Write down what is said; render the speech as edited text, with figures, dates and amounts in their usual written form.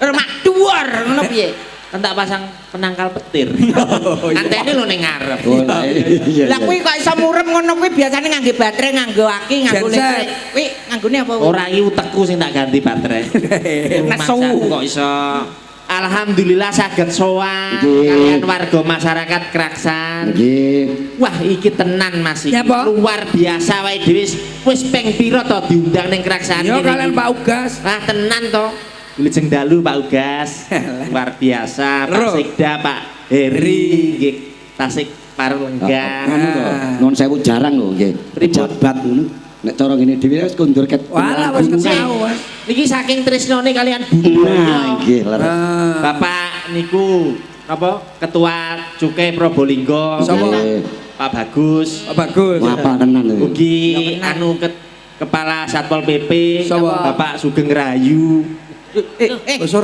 Mak dhuwur ngono piye? Kan tak pasang penangkal petir. Oh, iya. Antene lho ning ngarep. Oh, iya. Lah kuwi kok iso murem ngono kuwi biasane ngangge baterai, nganggo aki, nganggo Genset. listrik. Kuwi nganggone apa? Ora, iki utekku sing tak ganti baterai. Nesu. Rumangsaku kok iso. Alhamdulillah saged sowan kalian warga masyarakat Kraksan. Nggih. Wah, iki tenan, Mas, iki. Nyapa? Luar biasa wae dhewe wis ping pira to diundang ning Kraksan Yo kene kalian iki. Pak Ugas. Ah, tenan to. Wilujeng dalu, Pak Ugas. Luar biasa Pak Ro. Sekda, Pak Heri nggih tasik pareng lenggah. Anu to, nuwun sewu, jarang lho nggih. Pripun? Pejabat ngono. Nek cara ngene dhewe wis kondur ket. Walah, wis tau, Mas. Niki saking tresnane kalian Nah, budaya. nggih, leres. Ah. Bapak niku napa, Ketua Cukai Probolinggo. Sapa? Nggih. Pak Bagus. Pak Bagus. Ngapa tenan lho. Ugi anu Kepala Satpol PP. Sapa? Bapak Sugeng Rayu. Eh, eh. Wis ora.